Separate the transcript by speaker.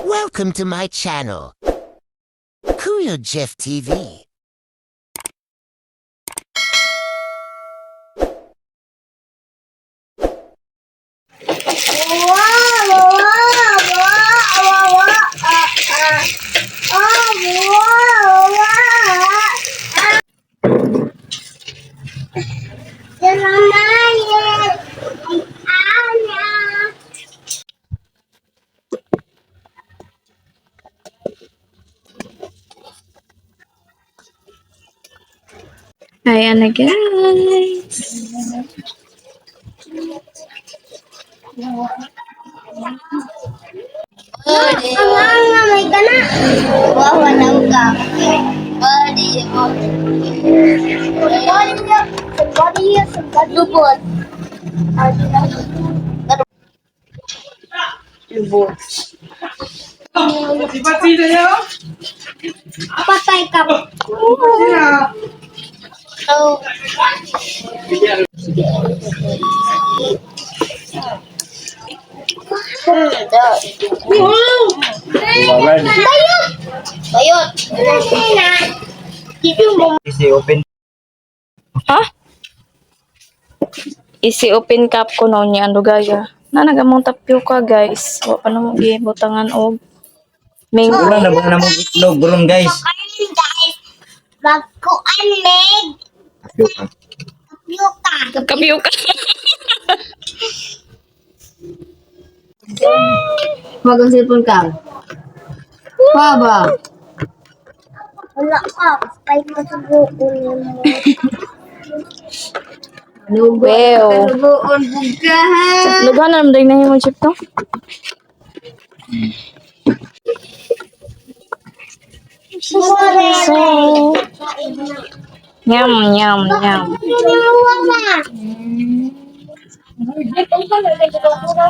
Speaker 1: Welcome to my channel, Kuya Jeff TV.
Speaker 2: Ayan na, guys.
Speaker 3: Ang nga may kana. Wow, wala ka. Body mo. Body body body lubot.
Speaker 2: Lubot.
Speaker 3: Patay ka. Oh. Bayot! Bayot!
Speaker 4: Easy open.
Speaker 2: Ha? Easy open cup ko noon niya ang lugaya. Na nagamong tapioca, guys. Wa pa na mo gibutangan og mango.
Speaker 4: Wala na ba na mo itlog ron, guys?
Speaker 3: Ayun, guys, magkuan meg
Speaker 4: Tapioca.
Speaker 3: tapioca.
Speaker 2: Tapioca.
Speaker 5: Wag ang cellphone ka. Baba.
Speaker 3: Wala ka, pay mo sa buko mo.
Speaker 2: Well.
Speaker 5: Nubuon buka ha.
Speaker 2: Lugan na naman na mo chip to. So, nyam nyam nyam.
Speaker 3: Ano mo ba?